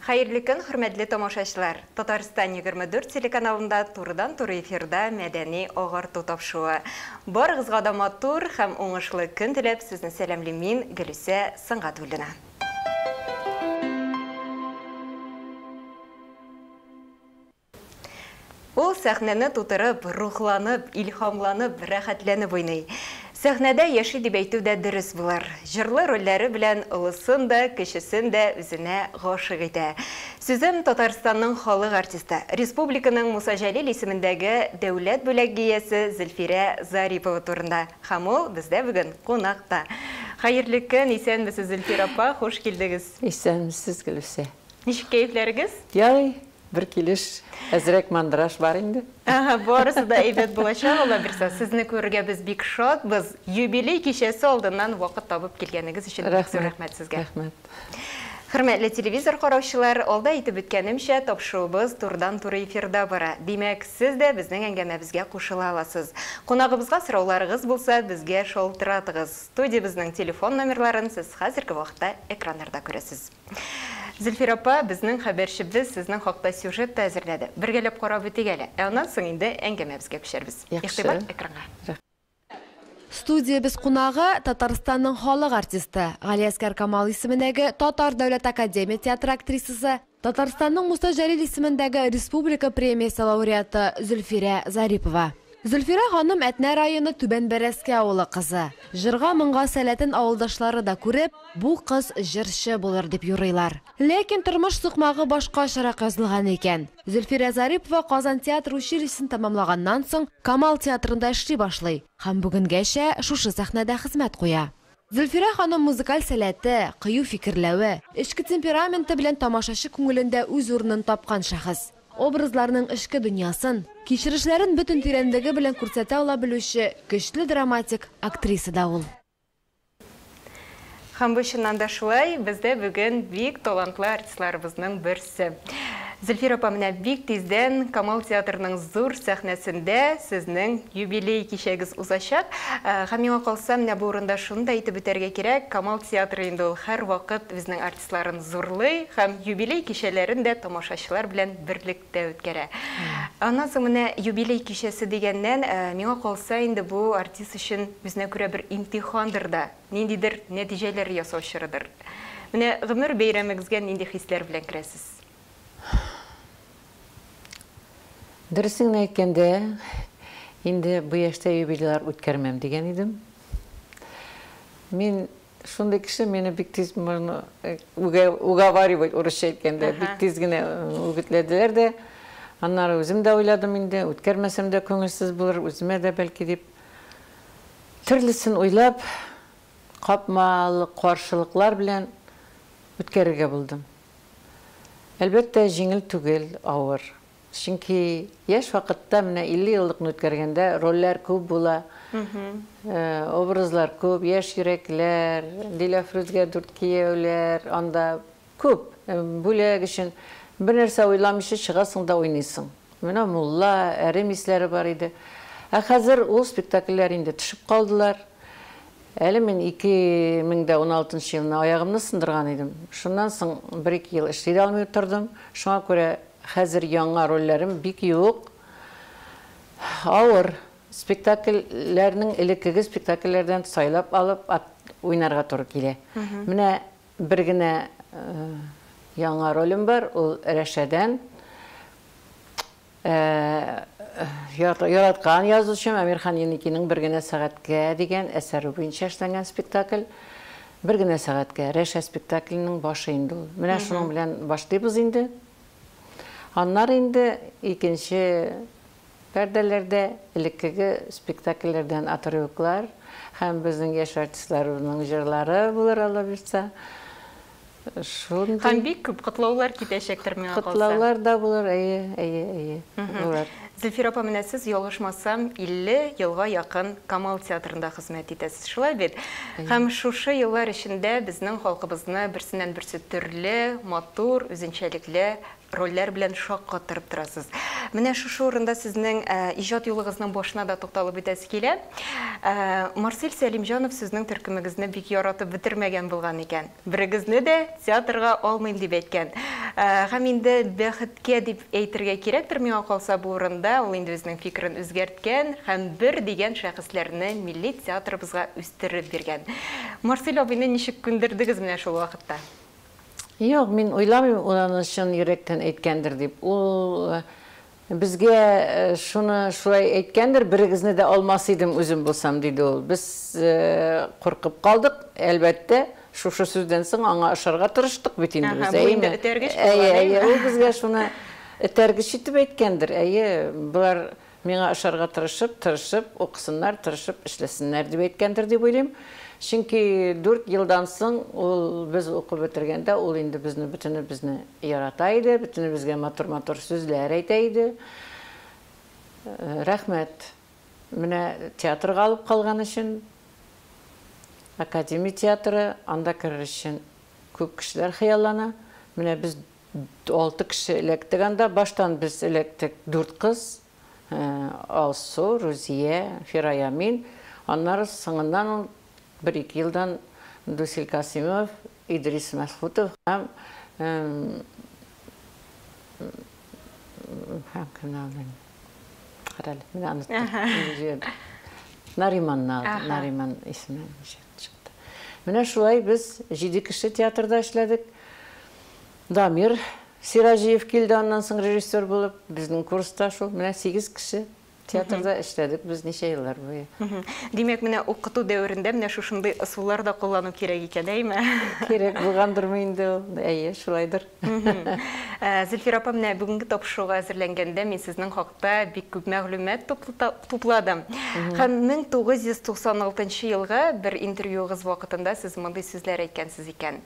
Хәерле көн, хөрмәтле тамашачылар! Татарстан 24 телеканалында турыдан-туры эфирда мәдәни агарту тапшыруы. Барыгызга да матур һәм уңышлы көн теләп, сезне сәламлим мин, Гөлүсә Сөнгатуллина. Ул сәхнәне тутырып, рухланып, илһамланып, рәхәтләнеп уйный. Сәхнәдә яши дип әйтү дә дөрес булыр. Җырлы рольләре белән олысын да, кечесен дә үзенә гашыйк итә. Сүзем Татарстанның халык артисты, республиканың Муса Җәлил исемендәге дәүләт бүләге иясе Зөлфирә Зарипова турында. Һәм ул бездә бүген кунакта. Хәерле көн, исәнмесез, Зөлфирә апа, хуш килдегез. Исәнмесез, Гөлүсә. Ничек кәефләрегез? Ярый, бер килеш, әзрәк мандраж бар инде. Ага, барысы да әйбәт булачак, Алла бирсә. Сезне күрергә без бик шатбыз. Юбилей кичәсе алдыннан вакыт табып килгәнегез өчен бик зур рәхмәт сезгә. Рәхмәт. Хөрмәтле телевизор караучылар, алда әйтеп үткәнемчә, тапшыруыбыз турыдан-туры эфирда бара. Димәк, сез дә безнең әңгәмәбезгә кушыла аласыз. Кунагыбызга сорауларыгыз булса, безгә шалтыратыгыз. Студиябезнең телефон номерларын сез хәзерге вакытта экраннарда күрәсез. Зөлфир апа, безнең хәбәрчебез сезнең хакта сюжет та әзерләде. Бергәләп карап үтик әле. Ә аннан соң инде әңгәмәбезгә күчәрбез. Игътибар экранга. Студиябез кунагы, Татарстанның халык артисты, Галиәсгар Камал исемендәге Татар дәүләт академия театры актрисасы, Татарстанның Муса Җәлил исемендәге республика премиясе лауреаты Зөлфирә Зарипова. Зөлфирә ханым Әтнә районы Түбән Бәрәскә авылы кызы. Җырга-моңга сәләтен авылдашлары да күреп, бу кыз җырчы булыр дип юрыйлар. Ләкин тормыш сукмагы башкачарак язылган икән. Зөлфирә Зарипова Казан театр училищесын тәмамлаганнан соң Камал театрында эшли башлый һәм бүгенгәчә шушы сәхнәдә хезмәт куя. Зөлфирә ханым музыкаль сәләте, кыю фикерләве, эчке темпераменты белән тамашачы күңелендә үз урынын тапкан шәхес. Образларның эчке дөньясын, кичерешләрен бөтен тирәнлеге белән күрсәтә ала белүче көчле драматик актриса да ул. Һәм бу чыннан да шулай, бездә бүген бик талантлы артистларыбызның берсе. Зөлфир апа, менә бик тиздән Камал театрының зур сәхнәсендә сезнең юбилей кичәгез узачак. Һәм миңа калса, менә бу урында шуны да әйтеп үтәргә кирәк, Камал театры инде ул һәрвакыт безнең артистларын зурлый һәм юбилей кичәләрен дә тамашачылар белән берлектә үткәрә. Аннан соң менә юбилей кичәсе дигәннән, миңа калса, инде бу артист өчен үзенә күрә бер имтихандыр да, ниндидер нәтиҗәләр ясау чорыдыр. Менә гомер бәйрәмегезгә нинди хисләр белән керәсез? Дөресен генә әйткәндә, инде бу яшьтә юбилейлар үткәрмәм дигән идем. Мин шундый кеше, мине бик тиз можно уговаривать, урысча әйткәндә, бик тиз генә үгетләделәр дә. Аннары үзем дә уйладым инде, үткәрмәсәм дә күңелсез булыр, үземә дә бәлки дип. Төрлесен уйлап, капмалы каршылыклар белән үткәрергә булдым. Әлбәттә, җиңел түгел, авыр. Чөнки яшь вакытта, менә 50 еллыкны үткәргәндә, рольләр күп була, образлар күп, яшь йөрәкләр, Диләфрүзгә дүрт кияүләр, анда күп. Бүләк өчен бер нәрсә уйламыйча чыгасың да уйныйсың. Менә Мулла, Әрем исләре бар иде. Ә хәзер ул спектакльләр инде төшеп калдылар. Әле мин 2016 нчы елны аягымны сындырган идем. Шуннан соң бер-ике ел эшли дә алмый тордым. Шуңа күрә хәзер яңа рольләрем бик юк. Авыр. Спектакльләрнең элеккеге спектакльләрдән сайлап алып уйнарга туры килә. Менә бер генә яңа ролем бар, ул Рәшәдән. Яраткан язучым Әмирхан Еникинең Бер генә сәгатькә дигән әсәре буенча эшләнгән спектакль. Бер генә сәгатькә. Рәшә спектакленең башы инде ул. Менә шуның белән башлыйбыз инде. Аннары инде икенче пәрдәләрдә элеккеге спектакльләрдән отрывоклар һәм безнең яшь артистларыбызның җырлары булыр, Алла боерса. Шундый. Һәм бик күп котлаулар китәчәктер, миңа калса. Котлаулар да булыр, әйе, әйе, әйе, булыр. Зөлфир апа, менә сез, ялгышмасам, 50 елга якын Камал театрында хезмәт итәсез, шулай бит? Һәм шушы еллар эчендә безнең халкыбызны берсеннән-берсе төрле, матур, үзенчәлекле рольләр белән шаккатырып торасыз. Менә шушы урында сезнең иҗат юлыгызның башына да тукталып үтәсе килә. Марсель Сәлимҗанов сезнең төркемегезне бик яратып бетермәгән булган икән. Берегезне дә театрга алмыйм дип әйткән. Һәм инде бәхеткә дип әйтергә кирәктер миңа калса бу урында, ул инде үзенең фикерен үзгәрткән һәм бер дигән шәхесләрне милли театрыбызга үстереп биргән. Марсель абыйны ничек күндердегез менә шул вакытта? Юк, мин уйламыйм, ул аны чын йөрәктән әйткәндер дип. Ул безгә шуны шулай әйткәндер, берегезне дә алмас идем үзем булсам, диде ул. Без куркып калдык, әлбәттә, шушы сүздән соң аңа ошарга тырыштык бит инде без, әйеме? Этәргеч булган, әйе, ул безгә шуны этәргеч итеп әйткәндер, әйе, болар миңа ошарга тырышып, тырышып укысыннар, тырышып эшләсеннәр дип әйткәндер дип уйлыйм. Чөнки 4 елдан соң ул без укып бетергәндә, ул инде безне бөтенебезне ярата иде, бөтенебезгә матур-матур сүзләр әйтә иде. Рәхмәт. Менә театрга алып калган өчен, академия театры, анда керер өчен күп кешеләр хыяллана. Менә без 6 кеше эләктек анда. Баштан без эләктек 4 кыз. Алсу, Рузия, Фирая, мин. Аннары соңыннан ул 1-2 елдан Дусил Касимов, Идрис Мәсхутов һәм кемне алды? Карале, мин оныттым. Нариманны алды. Нариман исеме чыкты. Менә шулай без 7 кеше театрда эшләдек. Дамир Сираҗиев килде аннан соң режиссер булып, безнең курста шул, менә 8 кеше театрда эшләдек без ничә еллар буе. Димәк, менә укыту дәверендә менә шушындый ысуллар да куллану кирәк икән, әйме? Кирәк булгандырмы инде ул? Әйе, шулайдыр. Зөлфирә апа, менә бүгенге тапшыруга әзерләнгәндә мин сезнең хакта бик күп мәгълүмат тупладым. Һәм 1996 елгы бер интервьюыгыз вакытында сез мондый сүзләр әйткәнсез икән.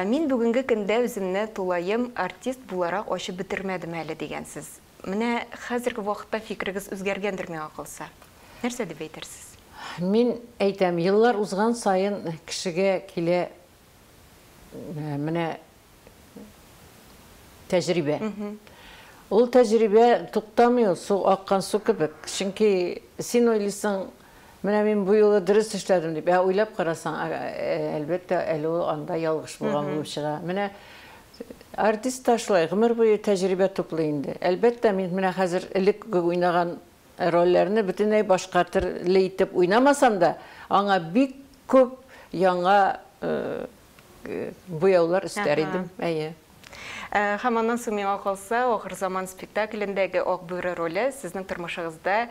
Мин бүгенге көндә үземне тулаем артист буларак ачып бетермәдем әле дигәнсез. Менә хәзерге вакытта фикерегез үзгәргәндер миңа калса. Нәрсә дип әйтерсез? Мин әйтәм, еллар узган саен кешегә килә менә тәҗрибә. Ул тәҗрибә туктамый, ул су аккан су кебек. Чөнки син уйлыйсың, менә мин бу юлы дөрес эшләдем дип, ә уйлап карасаң, әлбәттә, әле ул анда ялгыш булган булып чыга. Менә артист та шулай, гомер буе тәҗрибә туплый инде. Әлбәттә, мин менә хәзер элек уйнаган рольләрне бөтенләй башка төрле итеп уйнамасам да, аңа бик күп яңа буяулар өстәр идем. Әйе. Һәм аннан соң миңа калса, Ахыр заман спектаклендәге Ак бүре роле сезнең тормышыгызда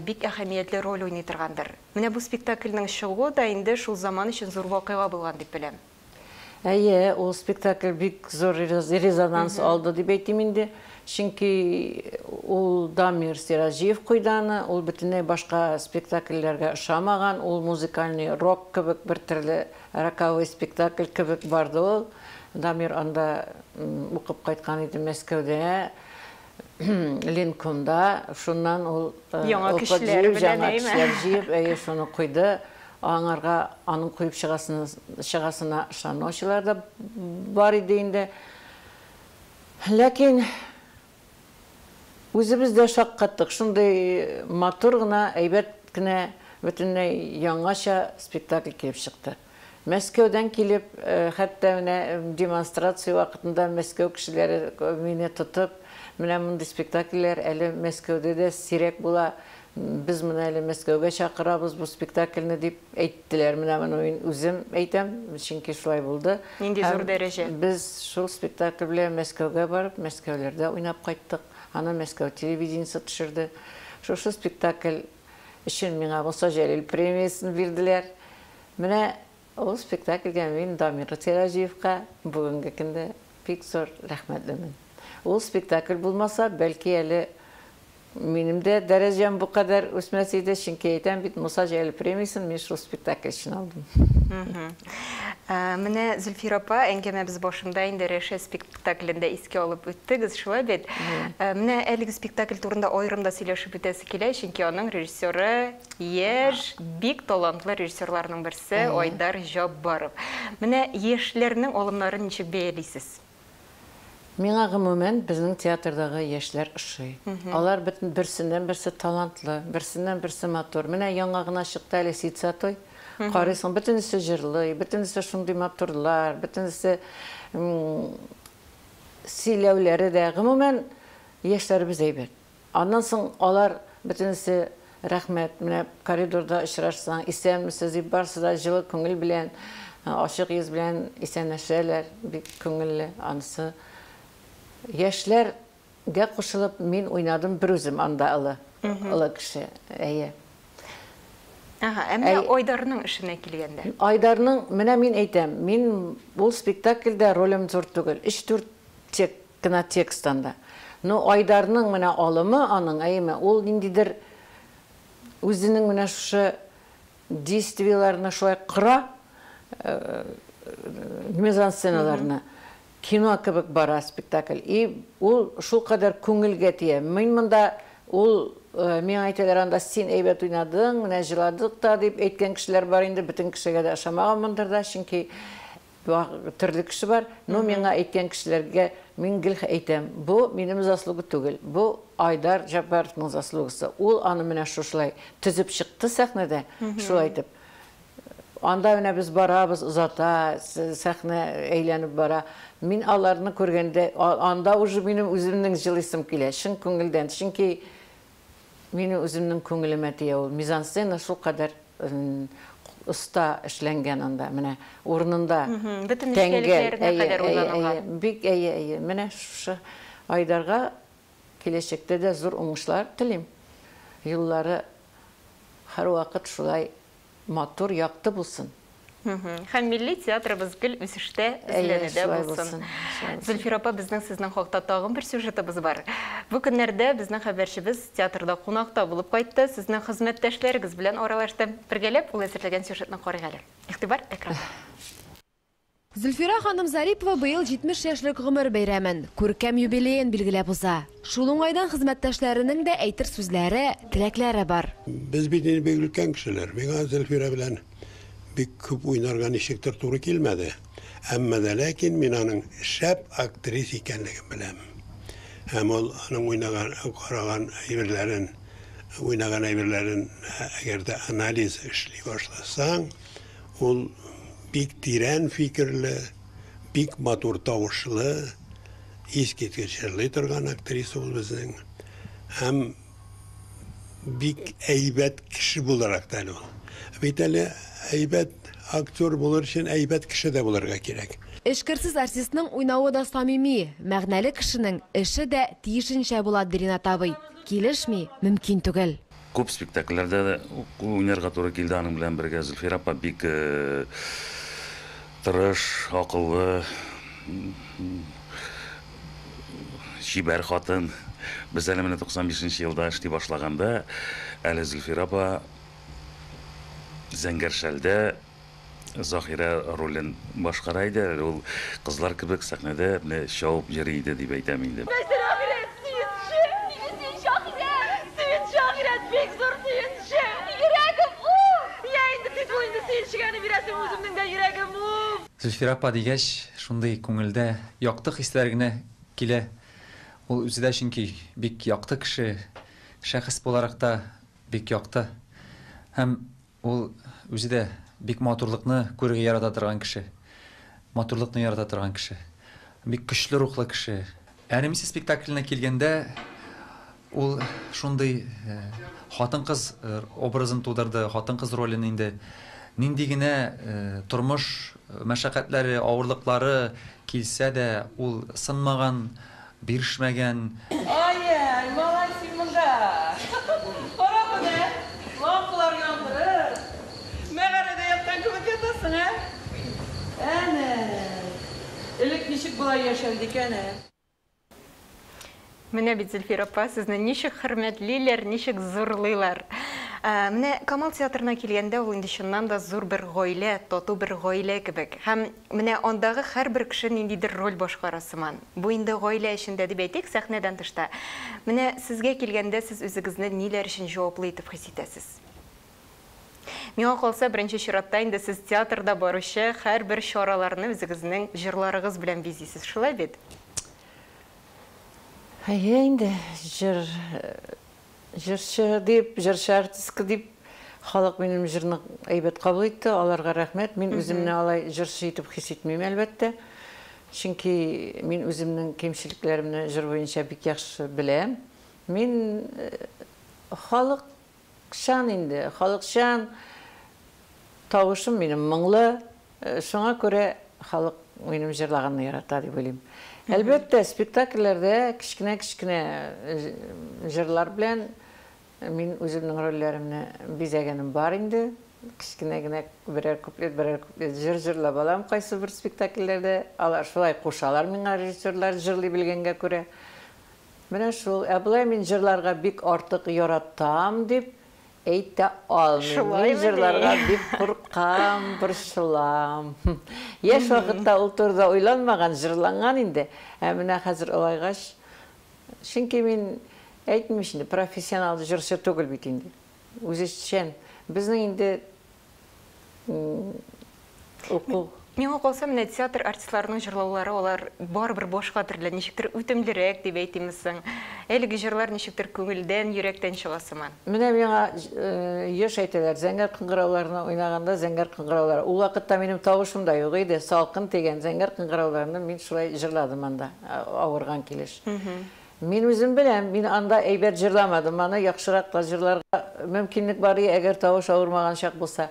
бик әһәмиятле роль уйный торгандыр. Менә бу спектакльнең чыгуы да инде шул заман өчен зур вакыйга булган дип беләм. Әйе, ул спектакль бик зур резонанс алды дип әйтим инде. Чөнки ул Дамир Сираҗиев куйды аны, ул бөтенләй башка спектакльләргә ошамаган, ул музыкальный рок кебек бер төрле роковой спектакль кебек барды ул. Дамир анда укып кайткан иде Мәскәүдә, Ленкомда, шуннан ул яңа кешеләр белән, кешеләр җыеп, әйе, шуны куйды. Аңарга аның куеп чыгасына ышанучылар да бар иде инде. Ләкин үзебез дә шаккаттык. Шундый матур гына, әйбәт кенә, бөтенләй яңача спектакль килеп чыкты. Мәскәүдән килеп, хәтта менә демонстрация вакытында Мәскәү кешеләре мине тотып, менә мондый спектакльләр әле Мәскәүдә дә сирәк була. Без моны әле Мәскәүгә чакырабыз бу спектакльне дип әйттеләр. Менә моны мин үзем әйтәм, чөнки шулай булды. Нинди зур дәрәҗә. Без шул спектакль белән Мәскәүгә барып, Мәскәүләрдә уйнап кайттык. Аны Мәскәү телевидениесе төшерде. Шушы спектакль өчен миңа Муса Җәлил премиясен бирделәр. Менә ул спектакльгә мин Дамир Сираҗиевка бүгенге көндә бик зур рәхмәтлемен. Ул спектакль булмаса, бәлки әле минем дә дәрәҗәм бу кадәр үсмәс иде, чөнки әйтәм бит, Муса Җәлил премиясен мин шул спектакль өчен алдым. Менә Зөлфирә апа, әңгәмәбез башында инде Рәшә спектаклендә искә алып үттегез, шулай бит? Менә әлеге спектакль турында аерым да сөйләшеп үтәсе килә, чөнки аның режиссеры яшь, бик талантлы режиссерларның берсе Айдар Җаббаров. Менә яшьләрнең алымнарын ничек бәялисез? Миңа гомумән безнең театрдагы яшьләр ошый. Алар бөтен берсеннән берсе талантлы, берсеннән берсе матур. Менә яңа гына чыкты әле Ситса той. Карыйсың, бөтенесе җырлый, бөтенесе шундый матурлар, бөтенесе Сөйләүләре дә, гомумән, яшьләребез әйбәт. Аннан соң алар бөтенесе рәхмәт, менә коридорда очрашсаң, исәнмесез дип, барысы да җылы күңел белән, ачык йөз белән исәнләшәләр, бик күңелле анысы. Яшьләргә кушылып мин уйнадым бер үзем анда олы, олы кеше, әйе. Ага, ә менә Айдарның эшенә килгәндә. Айдарның, менә мин әйтәм, мин ул спектакльдә ролем зур түгел, өч-дүрт тек, кына текст анда. Но Айдарның менә алымы аның, әйеме, ул ниндидер үзенең менә шушы действиеләрне шулай кора, мизансценаларны. Кино кебек бара спектакль. И ул шулкадәр күңелгә тия. Мин монда ул миңа әйтәләр анда син әйбәт уйнадың, менә җыладык та дип әйткән кешеләр бар инде, бөтен кешегә дә ошамаганмындыр да, чөнки төрле кеше бар. Но миңа әйткән кешеләргә мин гел әйтәм, бу минем заслуга түгел, бу Айдар Җаббаровның заслугасы. Ул аны менә шушылай төзеп чыкты сәхнәдә, шулай итеп. Анда менә без барабыз, озата, сәхнә әйләнеп бара. Мин аларны күргәндә, анда уже минем үземнең җылыйсым килә, чын күңелдән. Чөнки минем үземнең күңелемә тия ул. Мизансцена шулкадәр оста эшләнгән анда, менә урынында. Бөтен нечкәлекләренә кадәр уйланылган. Бик әйе, әйе. Менә шушы Айдарга киләчәктә дә зур уңышлар телим. Юллары һәрвакыт шулай матур, якты булсын. Һәм милли театрыбыз гел үсештә, эзләнүдә булсын. Зөлфир апа, безнең сезнең хакта тагын бер сюжетыбыз бар. Бу көннәрдә безнең хәбәрчебез театрда кунакта булып кайтты, сезнең хезмәттәшләрегез белән аралашты. Бергәләп ул әзерләгән сюжетны карыйк әле. Игътибар экранга. Зөлфирә ханым Зарипова быел 70 яшьлек гомер бәйрәмен, күркәм юбилеен билгеләп уза. Шул уңайдан хезмәттәшләренең дә әйтер сүзләре, теләкләре бар. Без бит инде бик өлкән кешеләр. Миңа Зөлфирә белән бик күп уйнарга ничектер туры килмәде. Әмма дә ләкин мин аның шәп актрис икәнлеген беләм. Һәм ул аның уйнаган, караган әйберләрен, уйнаган әйберләрен әгәр дә анализ эшли башласаң, ул бик тирән фикерле, бик матур тавышлы, искиткеч җырлый торган актриса ул безнең. Һәм бик әйбәт кеше буларак та әле ул. Бит әле әйбәт актер булыр өчен әйбәт кеше дә булырга кирәк. Эшкерсез артистның уйнавы да самими, мәгънәле кешенең эше дә тиешенчә була, ди Ринат абый. Килешми мөмкин түгел. Күп спектакльләрдә дә уйнарга туры килде аның белән бергә. Зөлфирә апа бик тырыш, акыллы, чибәр хатын. Без әле менә 95 елда эшли башлаганда, әле Зөлфирә апа Зәңгәр шәлдә Заһирә ролен башкара иде. Әле ул кызлар кебек сәхнәдә менә чабып йөри иде дип әйтәм инде. Зөлфирә апа дигәч, шундый күңелдә якты хисләр генә килә. Ул үзе дә чөнки бик якты кеше, шәхес буларак та бик якты. Һәм ул үзе дә бик матурлыкны күрергә ярата торган кеше. Матурлыкны ярата торган кеше. Бик көчле рухлы кеше. Әнемисе спектакленә килгәндә, ул шундый хатын-кыз образын тудырды, хатын-кыз ролен инде. Нинди генә тормыш мәшәкатьләре, авырлыклары килсә дә, ул сынмаган, бирешмәгән. Ай-яй, малай, син монда. Кара моны, лампалар яндырып, мәгарәдә яткан кебек ятасың, ә? Әнә, элек ничек болай яшәлде икән, ә? Менә бит, Зөлфирә апа, сезне ничек хөрмәтлиләр, ничек зурлыйлар. Менә Камал театрына килгәндә, ул инде чыннан да зур бер гаилә, тату бер гаилә кебек. Һәм менә андагы һәрбер кеше ниндидер роль башкара сыман. Бу инде гаилә эчендә дип әйтик, сәхнәдән тышта. Менә сезгә килгәндә, сез үзегезне ниләр өчен җаваплы итеп хис итәсез? Миңа калса, беренче чиратта инде сез театрда баручы һәрбер чараларны үзегезнең җырларыгыз белән бизисез, шулай бит? Әйе, инде җыр, җырчы дип, җырчы артистка дип халык минем җырны әйбәт кабул итте, аларга рәхмәт. Мин үземне алай җырчы итеп хис итмим, әлбәттә. Чөнки мин үземнең кимчелекләремне җыр буенча бик яхшы беләм. Мин халыкчан инде, халыкчан тавышым минем моңлы. Шуңа күрә халык минем җырлаганны ярата дип уйлыйм. Әлбәттә, спектакльләрдә кечкенә-кечкенә җырлар белән мин үземнең рольләремне бизәгәнем бар инде. Кечкенә генә берәр куплет, берәр куплет җыр җырлап алам кайсы бер спектакльләрдә. Алар шулай кушалар миңа режиссерлар җырлый белгәнгә күрә. Менә шул. Ә болай мин җырларга бик артык яратам дип әйтә алмыйм. Мин җырларга бик куркам, борчылам. Яшь вакытта ул турыда уйланмаган, җырланган инде. Ә менә хәзер олайгач, чөнки мин әйтмим инде, профессионал җырчы түгел бит инде. Үзешчән. Безнең инде уку. Миңа калса, менә театр артистларының җырлаулары алар барыбер башка төрле, ничектер үтемлерәк дип әйтимме соң. Әлеге җырлар ничектер күңелдән, йөрәктән чыга сыман. Менә миңа еш әйтәләр, зәңгәр кыңгырауларны уйнаганда зәңгәр кыңгыраулар. Ул вакытта минем тавышым да юк иде, салкын тигән зәңгәр кыңгырауларны мин шулай җырладым анда, авырган килеш. Мин үзем беләм, мин анда әйбәт җырламадым, аны яхшырак та җырларга мөмкинлек бар, әгәр тавыш авырмаган чак булса.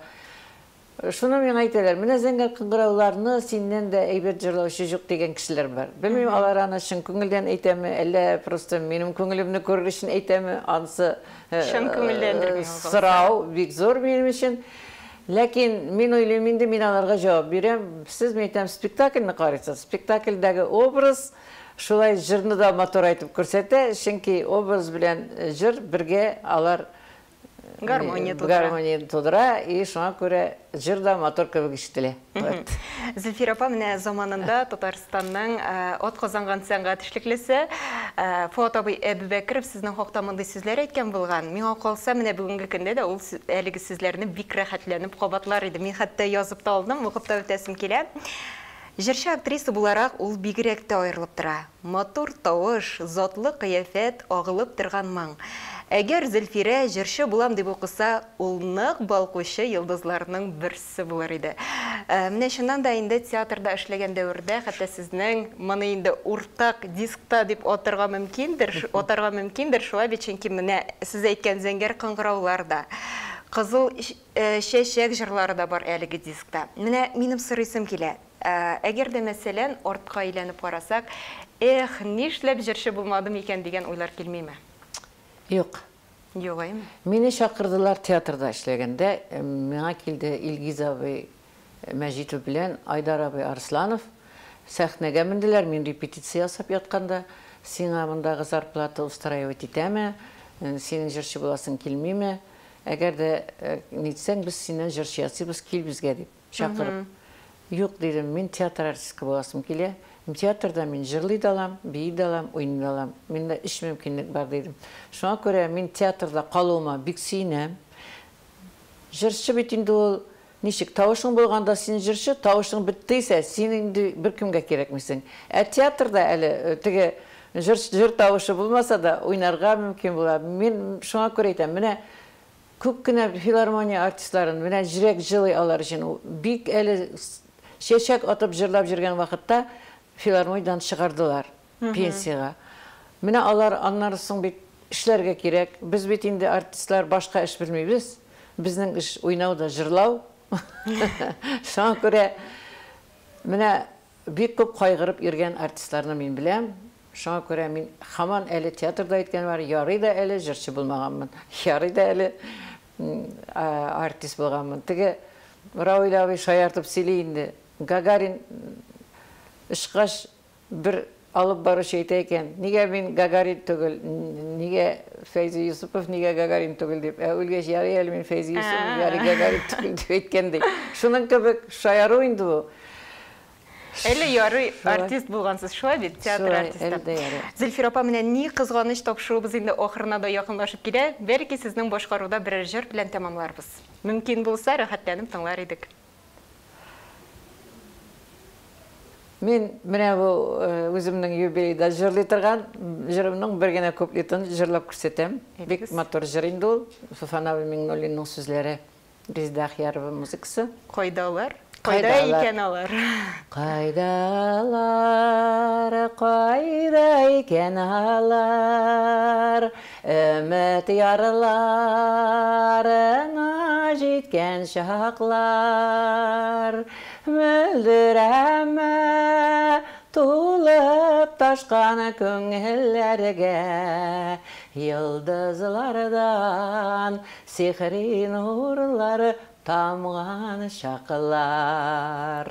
Шуны миңа әйтәләр, менә зәңгәр кыңгырауларны синнән дә әйбәт җырлаучы юк дигән кешеләр бар. Белмим, алар аны чын күңелдән әйтәме, әллә просто минем күңелемне күрер өчен әйтәме, анысы чын күңелдәндер миңа калса. Сорау бик зур минем өчен. Ләкин мин уйлыйм инде, мин аларга җавап бирәм. Сез, мин әйтәм, спектакльне карыйсыз. Спектакльдәге образ шулай җырны да матур әйтеп күрсәтә, чөнки образ белән җыр бергә алар гармония тудыра. Гармония тудыра, и шуңа күрә җыр да матур кебек ишетелә. Зөлфирә апа, менә заманында Татарстанның атказанган сәнгать эшлеклесе Фоат абый Әбүбәкеров сезнең хакта мондый сүзләр әйткән булган. Миңа калса, менә бүгенге көндә дә ул әлеге сүзләрне бик рәхәтләнеп кабатлар иде. Мин хәтта язып та алдым, укып та үтәсем килә. Җырчы актриса буларак ул бигрәк тә аерылып тора. Матур тавыш, затлы кыяфәт, агылып торган моң. Әгәр Зөлфирә җырчы булам дип укыса, ул нык балкучы йолдызларның берсе булыр иде. Менә чыннан да инде театрда эшләгән дәвердә, хәтта сезнең моны инде уртак дискта дип атарга мөмкиндер, атарга мөмкиндер, шулай бит, чөнки менә сез әйткән зәңгәр кыңгыраулар да, кызыл чәчәк җырлары да бар әлеге дискта. Менә минем сорыйсым килә. Әгәр дә мәсәлән, артка әйләнеп карасак, эх, нишләп җырчы булмадым икән дигән уйлар килмиме? Юк. Юк, әйме? Мине чакырдылар театрда эшләгәндә, миңа килде Илгиз абый Мәҗитов белән Айдар абый Арсланов. Сәхнәгә менделәр, мин репетиция ясап ятканда, сиңа мондагы зарплата устраивать итәме, синең җырчы буласың килмиме? Әгәр дә нитсәң, без синнән җырчы ясыйбыз, кил безгә дип чакырып. Юк, дидем, мин театр артистка буласым килә. Театрда мин җырлый да алам, бии дә алам, уйный да алам. Миндә өч мөмкинлек бар, дидем. Шуңа күрә мин театрда калуыма бик сөенәм. Җырчы бит инде ул ничек, тавышың булганда син җырчы, тавышың бетте исә, син инде беркемгә кирәкмисең. Ә театрда әле теге җыр тавышы булмаса да уйнарга мөмкин була. Мин шуңа күрә әйтәм, менә күп кенә филармония артистларын, менә җирәк җылый алар өчен, бик әле чәчәк атып җырлап йөргән вакытта филармониядән чыгардылар пенсиягә. Менә алар аннары соң бит эшләргә кирәк. Без бит инде артистлар башка эш белмибез. Безнең эш уйнау да җырлау. Шуңа күрә менә бик күп кайгырып йөргән артистларны мин беләм. Шуңа күрә мин һаман әле театрда әйткән бар, ярый да әле җырчы булмаганмын, ярый да әле артист булганмын. Теге Равил абый шаяртып сөйли инде. Гагарин очкач бер алып баручы әйтә икән, нигә мин Гагарин түгел, нигә Фәйзи Юсупов, нигә Гагарин түгел дип. Ә үлгәч, ярый әле мин Фәйзи Юсупов, ярый Гагарин түгел дип әйткән ди. Шуның кебек шаяру инде бу. Әле ярый артист булгансыз, шулай бит, театр артисты. Зөлфирә апа, менә ни кызганыч, тапшыруыбыз инде ахырына да якынлашып килә. Бәлки сезнең башкаруда берәр җыр белән тәмамларбыз. Мөмкин булса, рәхәтләнеп тыңлар идек. Мин менә бу үземнең юбилейда җырлый торган җырымның бер генә куплетын җырлап күрсәтәм. Бик матур җыр инде ул. Фуфан абый Миңнуллинның сүзләре, Резеда Ахиярова музыкасы. Кайда алар? Кайда икән алар? Кайда алар, кайда икән алар? Өмет ярларына җиткән чаклар. Мөлдерәмә тулып ташкан күңелләргә йолдызлардан сихри нурлар тамган чаклар.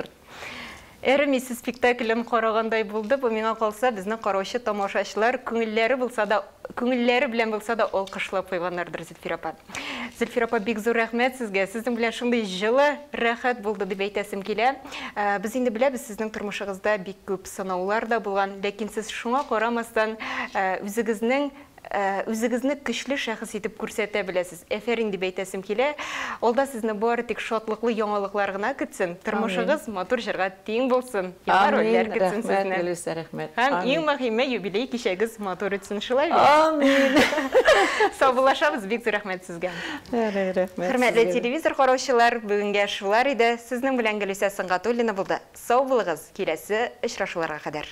Әрем исе спектаклен карагандай булды. Бу миңа калса, безне караучы тамашачылар күңелләре булса да, күңелләре белән булса да алкышлап куйганнардыр Зөлфир апа. Зөлфир апа, бик зур рәхмәт сезгә. Сезнең белән шундый җылы, рәхәт булды дип әйтәсем килә. Без инде беләбез, сезнең тормышыгызда бик күп сынаулар да булган, ләкин сез шуңа карамастан, үзегезнең Үзегезне көчле шәхес итеп күрсәтә беләсез. Әфәрин дип әйтәсем килә. Алда сезне бары тик шатлыклы яңалыклар гына көтсен. Тормышыгыз матур җырга тиң булсын. Яңа рольләр көтсен сезне. Рәхмәт, Гөлүсә, рәхмәт. Һәм иң мөһиме, юбилей кичәгез матур үтсен, шулай бит? Амин. Саубуллашабыз, бик зур рәхмәт сезгә. Рәхмәт. Хөрмәтле телевизор караучылар, бүгенгә шулар иде. Сезнең белән Гөлүсә Сөнгатуллина булды. Сау булыгыз, киләсе очрашуларга кадәр.